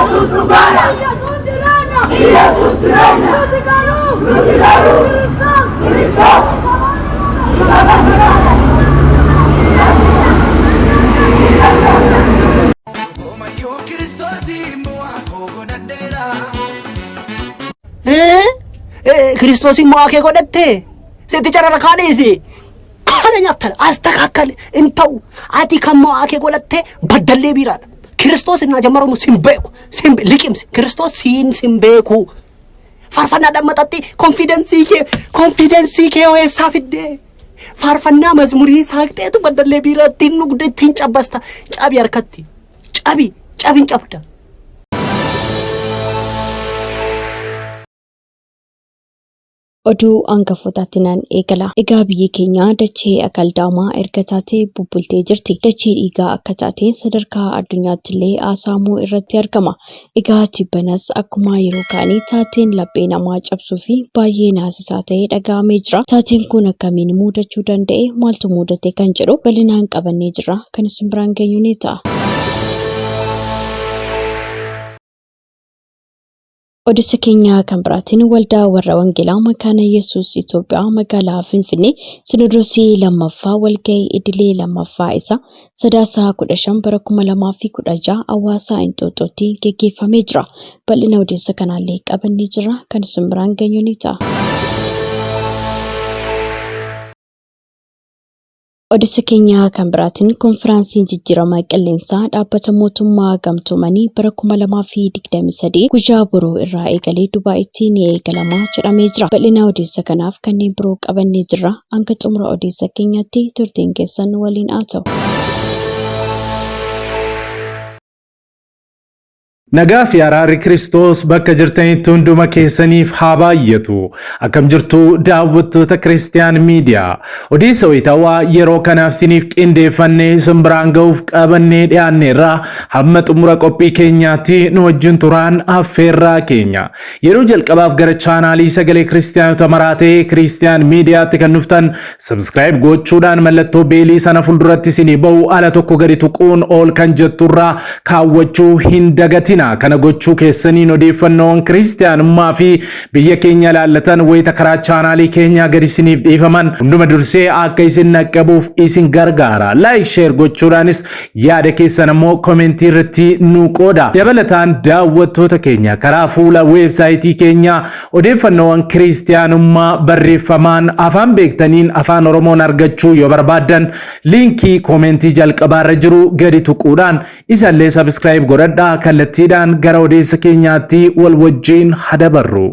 Iyyasuus dhugaadha. Iyyasuus jireenya. Iyyasuus jireenya. Nuti garuu. Nuti garuu. Kiristoos. Kiristoos. Oomayyoo Kiristoosii mo'aa koo godhadheera. Kiristoosiin mo'aa kee godhattee sitti carara kaa dhiisi. Kana nyaattan astakaakal hin ta'u. Ati kan mo'aa kee godhattee baddallee biiraadha. Kiristoos innaa jammaramu sin beeku. Sin liqimsi. Kiristoos siin sin beeku. Faarfannaadhaan maxatti konfidensii kee konfidensii kee hoo eessaa fiddee? Faarfannaa mazmurii saaqxeetu baddallee biiraa ittiin dhugde ittiin cabbasta. Cabi harkatti. Cabi cabin cabda. Oduu hangafootaatti nan eegala. Egaa biyyi keenya dachee akaldaamaa erga taatee bubbultee jirti. Dachee dhiigaa akka taateen sadarkaa addunyaatti illee haasaamuu irratti argama. Egaa tibbanas akkuma yeroo kaanii taateen laphee namaa cabsuu fi baay'ee naasisaa ta'e dhaga'amee jira. Taateen kun akkamiin muudachuu danda'e? Maaltu muudate kan jedhu bal'inaan qabannee jirra. Kan isin biraan geenyu ni ta'a. Odeessa keenya kan biraatiin waldaa warra wangeelaa makaana Yesuus Itoophiyaa magaalaa Finfinnee Sinodosii lammaffaa walgahii idilee lammaffaa isaa Sadaasa 15 bara 2016 hawaasaa Inxooxxootti geggeeffamee jira. Bal'ina odeessa kanaallee qabannee jirra kan isin biraan geenyu ni ta'a. Odeessa keenya kan biraatiin konfiraansiin jijjiirama qilleensaa dhaabbata mootummaa gamtoomanii bara 2023 guyyaa boruu irraa eegalee Dubaayitti ni eegalama jedhamee jira. Bal'ina odeessa kanaaf kanneen biroo qabannee jirra. Hanga xumura odeessa keenyaatti turtiin keessan waliin haa ta'u. Nagaa fi araarri Kiristoos bakka jirtanitti hunduma keessaniif haa baay'atu. Akkam jirtu daawwattoota Kiristiyaan Miidiyaa. Odeessa wayitaawaa yeroo kanaaf siniif qindeeffannee isin biraan ga'uuf qabannee dhiyaanneerra hamma xumura qophii keenyaatti nu wajjin turaan affeerraa keenya. Yeroo jalqabaaf gara chaanaalii sagalee Kiristiyaanota maraa ta'e Kiristiyaan Miidiyaatti kan dhuftan Subscribe gochuudhaan mallattoo beelii sana fuulduratti isinii ba'u ala tokko gadi tuquun ol kan jetturraa kaawwachuu hin dagatina. Kana gochuu keessaniin odeeffannoon kiristiyaanummaa fi biyya keenya ilaallatan wayita karaa chaanaalii keenyaa gadi isiniif dhiifaman hunduma dursee akka isin naqqabuuf isin gargaara. Like share gochuudhaanis yaada keessan ammoo komentii irratti nu qooda. Dabalataan daawwattoota keenya karaa fuula weebsaayitii keenyaa Odeeffannoowwan Kiristiyaanummaa barreeffamaan afaan beektaniin Afaan Oromoon argachuu yoo barbaaddan liinkii koomeentii jalqabaarra jiru gadi tuquudhaan isallee subscribe godhadhaa kallattiidhaan gara odeessa keenyaatti wal wajjiin ha dabarru.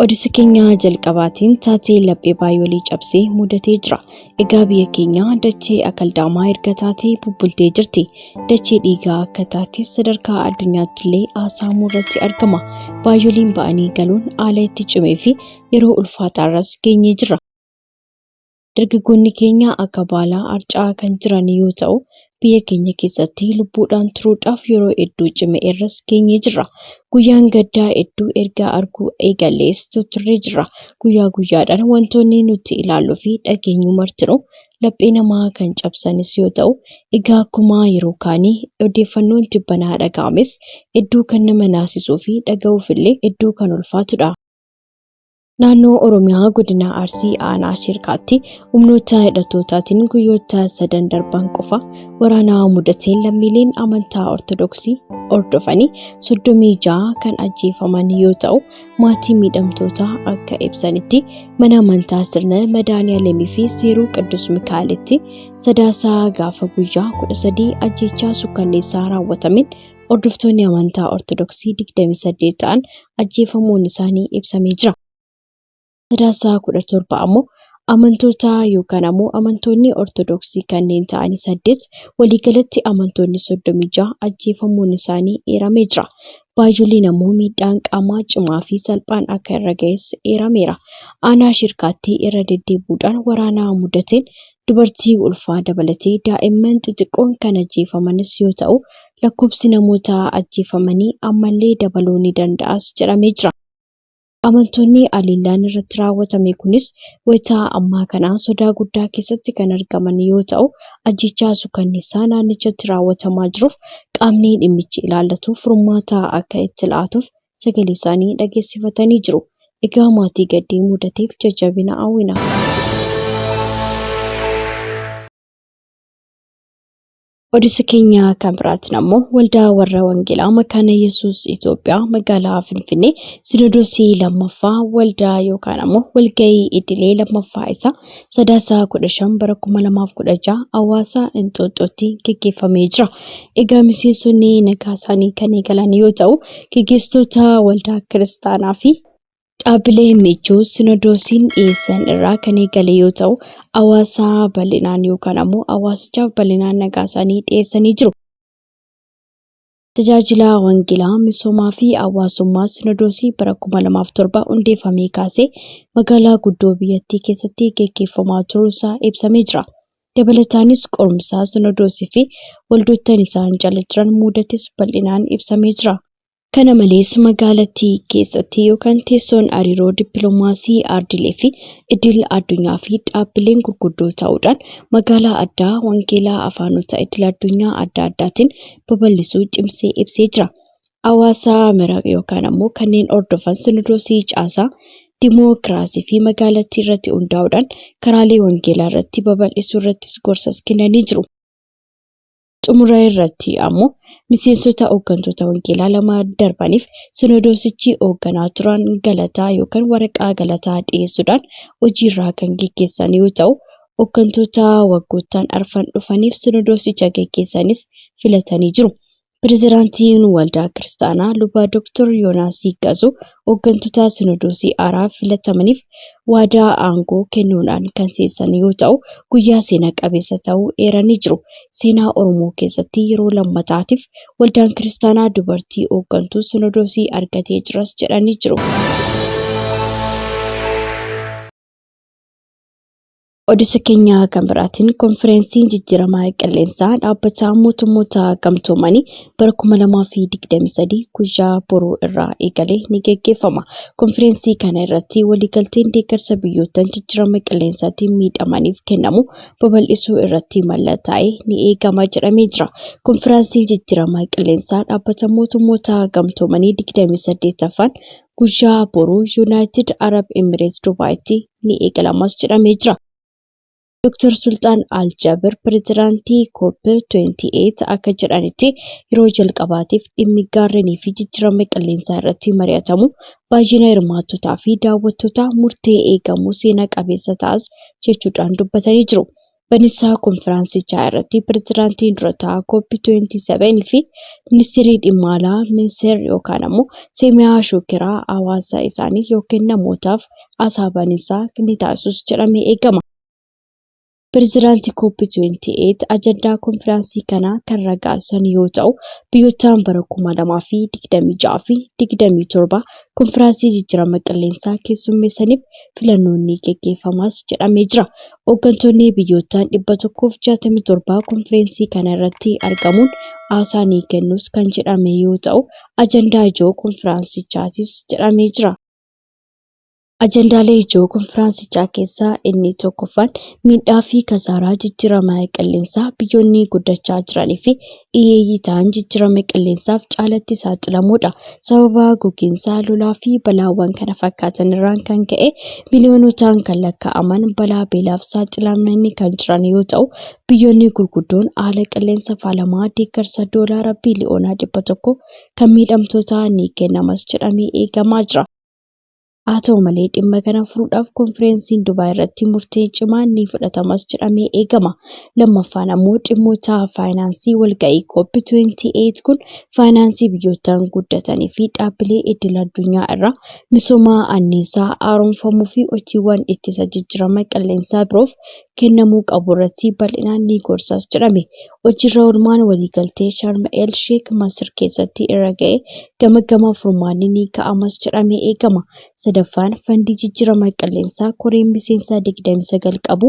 Odeessa keenya jalqabaatiin taatee laphee baay'oolii cabsee mudatee jira. Egaa biyya keenya dachee akaldaamaa erga taatee bubbultee jirti. Dachee dhiigaa akka taates sadarkaa addunyaatti illee haasaamuu irratti argama. Baay'ooliin ba'anii galuun haala itti cimee fi yeroo ulfaataarras geenyee jirra. Dargaggoonni keenya akka baalaa harca'aa kan jiran yoo ta'u, biyya keenya keessatti lubbuudhaan turuudhaaf yeroo hedduu cime irras geenyee jirra. Guyyaan gaddaa hedduu erga arguu eegallees tutturree jirra. Guyyaa guyyaadhaan wantoonni nuti ilaalluu fi dhageenyu martinuu laphee namaa kan cabsanis yoo ta'u, egaa akkuma yeroo kaanii odeeffannoon tibbanaa dhaga'ames hedduu kan nama naasisuu fi dhaga'uufillee hedduu kan ulfaatudha. Naannoo Oromiyaa Godina Arsii Aanaa Shirkaatti humnoota hidhattootaatiin guyyoota sadan darban qofa waraana mudateen lammiileen amantaa Ortodoksii hordofanii 36 kan ajjeefaman yoo ta'u maatii miidhamtootaa akka ibsanitti mana amantaa sirna Madaaniyalemii fi Seeruu Qidduus Mikaa'elitti Sadaasaa gaafa guyyaa 13 ajjeechaa sukkanneessaa raawwatameen Hordoftoonni amantaa Ortodoksii 28 ta'an ajjeefamuun isaanii ibsamee jira. Sadaasa 17 ammoo amantoota yookaan ammoo amantoonni Ortodoksii kanneen ta'anii 8 waliigalatti amantoonni 36 ajjeefamuun isaanii eeramee jira. Baay'ooliin ammoo miidhaan qaamaa cimaa fi salphaan akka irra ga'es eerameera. Aanaa Shirkaatti irra deddeebi'uudhaan waraana mudateen Dubartii ulfaa dabalatee daa'imman xixiqqoon kan ajjeefamanis yoo ta'u, lakkoofsi namoota ajjeefamanii ammallee dabaluu ni danda'as jedhamee jira. Amantoonni haleellaan irratti raawwatame kunis wayitaa ammaa kana sodaa guddaa keessatti kan argaman yoo ta'u, ajjeechaa suukanneessaa naannichatti raawwatamaa jiruuf qaamni dhimmichi ilaallatu furmaata akka itti laatuuf sagalee isaanii dhageessifatanii jiru. Egaa maatii gaddii mudateef jajjabina hawwina. Odeessa keenya kan biraatiin ammoo waldaa warra Wangeelaa Makaana Yesuus Itoophiyaa magaalaa Finfinnee Sinodoosii lammaffaa waldaa yookaan ammoo walgahii idilee lammaffaa isaa Sadaasa 15 bara 2016 hawaasa Inxooxxootti gaggeeffamee jira. Egaa miseensonni nagaa isaanii kan eegalan yoo ta'u, gaggeessitoota waldaa kiristaanaa fi dhaabbilee michuu sinodoosiin dhiyeessan irraa kan eegale yoo ta'u, hawaasa bal'inaan yookaan ammoo hawaasichaaf bal'inaan nagaa isaanii dhiyeessanii jiru. Tajaajila Wangeelaa misoomaa fi hawaasummaa sinodoosii bara 2007 hundeeffamee kaasee magaalaa guddoo biyyattii keessatti gaggeeffamaa turuunsaa ibsamee jira. Dabalataanis qorumsaa sinodoosii fi waldoottan isaan jala jiran mudates bal'inaan ibsamee jira. Kana malees magaalattii keessatti yookaan teessoon hariiroo dippiloomaasii ardiilee fi idil addunyaa fi dhaabbileen gurguddoo ta'uudhaan magaalaa addaa wangeelaa afaanota idil addunyaa adda addaatiin babal'isuu cimsee ibsee jira. Hawaasa mira yookaan ammoo kanneen hordofan sinodoosii caasaa dimookiraasii fi magaalattii irratti hundaa'uudhaan karaalee wangeelaa irratti babal'isuu irrattis gorsas kennanii jiru. Xumura irratti ammoo miseensota hooggantoota wangeelaa lama darbaniif sinodoosichi hoogganaa turan galataa yookaan waraqaa galataa dhiyeessuudhaan hojiirraa kan geggeessan yoo ta'u, hooggantoota waggoottan arfan dhufaniif sinodoosicha geggeessanis filatanii jiru. Pireezidaantiin Waldaa Kiristaanaa Luba Dr. Yoonaas Hiiqqasuu hooggantoota sinodoosii haaraa filatamaniif waadaa aangoo kennuudhaan kan seensan yoo ta'u, guyyaa seena qabeessa ta'uu eeranii jiru. Seenaa Oromoo keessatti yeroo lammataatiif waldaan kiristaanaa dubartii hooggantuu sinodoosii argatee jiras jedhanii jiru. Odeessa keenya kan biraatiin konfireensiin jijjiirama qilleensaa dhaabbata mootummoota gamtoomanii bara 2023 guyyaa boruu irraa eegalee ni gaggeeffama. Konfireensii kana irratti waliigalteen deeggarsa biyyoottan jijjiirama qilleensaatiin miidhamaniif kennamu babal'isuu irratti mallattaa'ee ni eegama jedhamee jira. Konfiraansiin jijjiirama qilleensaa dhaabbata mootummoota gamtoomanii 28ffaan guyyaa boruu Yuunaayitid Arab Emireet Dubaayitti ni eegalamas jedhamee jira. Dr. Sultaan Aljabir pireezidaantii COP28 akka jedhanitti yeroo jalqabaatiif dhimmi gaarrenii fi jijjiirama qilleensaa irratti mari'atamu baay'ina hirmaattotaa fi daawwattootaa murtee eegamuu seena qabeessa ta'as jechuudhaan dubbatanii jiru. Banisaa konfiraansichaa irratti pireezidaantiin durataa COP27 fi ministeerri dhimma alaa Ministeer yookaan ammoo Seemiyaa Shukiraa hawaasa isaanii yookiin namootaaf haasaa banisaa ni taasisus jedhamee eegama. Pireezidaantii COP28 ajandaa konfiraansii kanaa kan raggaasisan yoo ta'u, biyyootaan bara 2026 fi 27 konfiraansii jijjiirama qilleensaa keessummeessaniif filannoon ni gaggeeffamas jedhamee jira. Hooggantoonni biyyootaan 167 konfiraansii kana irratti argamuun haasaa ni kennus kan jedhame yoo ta'u, ajandaa ijoo konfiraansichaatis jedhamee jira. Ajandaalee ijoo konfiraansichaa keessaa inni tokkoffaan miidhaa fi kasaaraa jijjiirama qilleensaa biyyoonni guddachaa jiranii fi hiyyeeyyii ta'an jijjiirama qilleensaaf caalatti saaxilamuudha. Sababa gogiinsa, lolaa fi balaawwan kana fakkaatan irraan kan ka'e miliyoonotaan kan lakkaa'aman balaa beelaaf saaxilamanii kan jiran yoo ta'u, biyyoonni gurguddoon haala qilleensa faalamaa deeggarsa doolaara biiliyoona 100 kan miidhamtootaa ni kennamas jedhamee eegamaa jira. Haa ta'u malee dhimma kana furuudhaaf konfireensiin Dubaay irratti murtee cimaan ni fudhatamas jedhamee eegama. Lammaffaan ammoo dhimmoota faayinaansii walga'ii COP28 kun faayinaansii biyyootaan guddatanii fi dhaabbilee idil addunyaa irraa misooma anniisaa haaromfamuu fi hojiiwwan ittisa jijjiirama qilleensaa biroof kennamuu qabu irratti bal'inaan ni gorsas jedhame. Hojiirra oolmaan waliigaltee Sharm El Sheek Masir keessatti irra ga'e gamaggama furmaanni ni ka'amas jedhamee eegama. Sadaffaan fandii jijjiirama qilleensaa koreen miseensa 29 qabu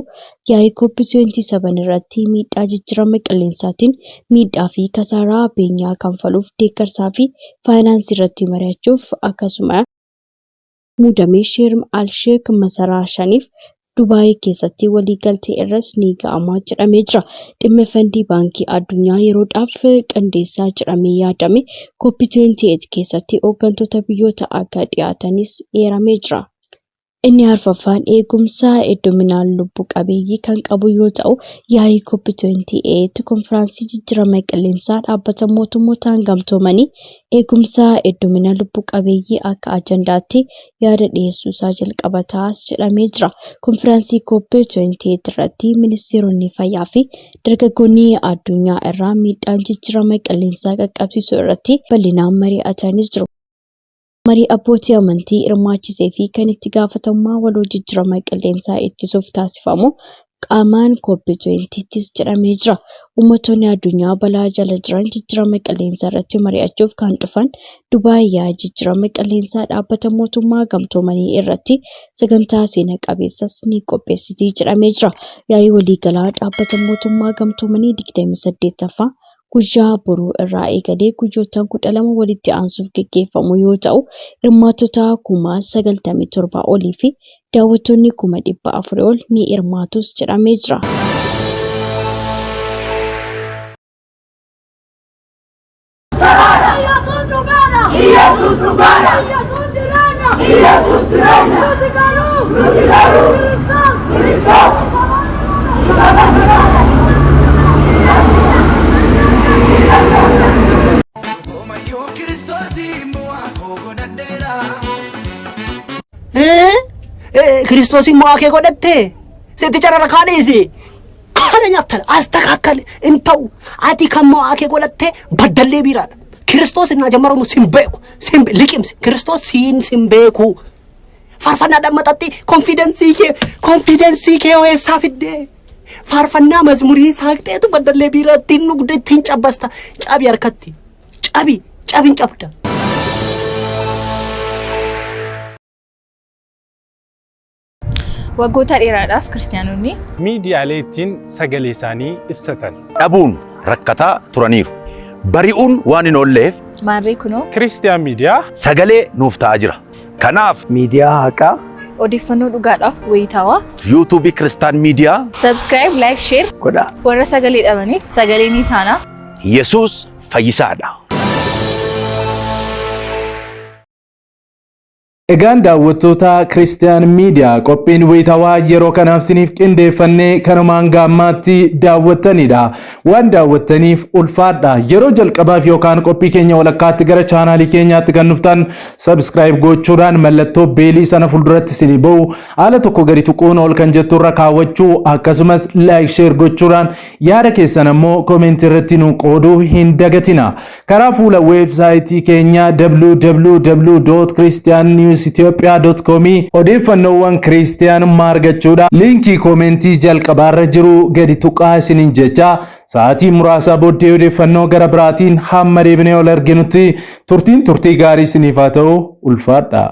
yaa'ii COP27 irratti miidhaa jijjiirama qilleensaatiin miidhaa fi kasaaraa beenyaa kanfaluuf deeggarsaa fi faayinaansii irratti mari'achuuf akkasuma muudamee Sharm El Sheek masaraa shaniif Dubaayii keessatti waliigaltee irras ni ga'ama jedhamee jira. Dhimma fandii baankii addunyaa yeroodhaaf qindeessaa jedhamee yaadame COP28 keessatti hooggantoota biyyoota akka dhiyaatanis eeramee jira. Inni arfaffaan eegumsa hedduminaan lubbu qabeeyyii kan qabu yoo ta'u, yaa'ii COP28 konfiraansii jijjiirama qilleensaa dhaabbata mootummootaan gamtoomanii eegumsa heddumina lubbu qabeeyyii akka ajandaatti yaada dhiyeessuu isaa jalqaba ta'as jedhamee jira. Konfiraansii COP28 irratti ministeeronni fayyaa fi dargaggoonni addunyaa irraa miidhaan jijjiirama qilleensaa qaqqabsiisu irratti bal'inaan mari'atanis jiru. Marii abbootii amantii hirmaachisee fi kan itti gaafatamummaa waloo jijjiirama qilleensaa ittisuuf taasifamu qaamaan COP20ttis jedhamee jira. Uummattoonni addunyaa balaa jala jiran jijjiirama qilleensaa irratti mari'achuuf kan dhufan Dubaay yaa'ii jijjiirama qilleensaa dhaabbata mootummaa gamtoomanii irratti sagantaa seena qabeessas ni qopheessiti jedhamee jira. Yaa'ii waliigalaa dhaabbata mootummaa gamtoomanii 28ffaa guyyaa boruu irraa eegalee guyyoota 12 walitti aansuuf geggeeffamu yoo ta'u, hirmaattota 97,000 olii fi daawwattoonni 400,000 ol ni hirmaatus jedhamee jira. Yesuus dhugaadha. Yesuus dhugaadha. Yesuus jireenya. Yesuus jireenya. Nuti garuu. Nuti garuu. Kiristoos. Kiristoos. Oomayyoo Kiristoosii mo'aa koo godhadheera. Kiristoosiin mo'aa kee godhattee sitti carara kaadhiisi. Kana nyaattan astakaakal hin ta'u. Ati kan mo'aa kee godhattee baddallee biiraadha. Kiristoos innaa jammaramu sin beeku. Sin liqimsi. Kiristoos siin sin beeku. Faarfannaa dammaxatti confidence kee eessaa fiddee? Faarfannaa mazmurii saaqxeetu baddallee biiraa ittiin dhugde ittiin cabbasta. Cabi harkatti. Cabi cabin cabda. Waggoota dheeraadhaaf kiristaanonni miidiyaalee ittiin sagalee isaanii ibsatan dhabuun rakkataa turaniiru. Bari'uun waan hin oolleef maarree kunoo Kiristiyaan Miidiyaa sagalee nuuf ta'aa jira. Kanaaf miidiyaa haqaa odeeffannoo dhugaadhaaf wayitaawaa yuutuubii Kiristaan Miidiyaa subscribe, like, share godhaa. Warra sagalee dhabaniif sagalee ni taana. Yesuus fayyisaadha. Egaan daawwattoota Kiristiyaan Miidiyaa, qophiin wayitawaa yeroo kanaaf siniif qindeeffannee kanumaan gaammaatti daawwattanidha. Waan daawwattaniif ulfaadha. Yeroo jalqabaaf yookaan qophii keenya walakkaatti gara chaanaalii keenyaatti kan dhuftan subscribe gochuudhaan mallattoo bell sana fuulduratti isinii ba'u haala tokko gadi tuquun ol kan jettu irra kaawwachuu, akkasumas like, share gochuudhaan yaada keessan ammoo koomentii irratti nu qooduu hin dagatina. Karaa fuula weebsaayitii keenyaa www.christiannewsethiopia.com odeeffannoowwan kiristiyaanummaa argachuudha. Liinkii koomentii jalqabaarra jiru gadi tuqaa isiniin jecha, sa'aatii muraasaa booddee odeeffannoo gara biraatiin hamma deebinee ol arginutti turtiin turtii gaarii isiniif haa ta'u, ulfaadha.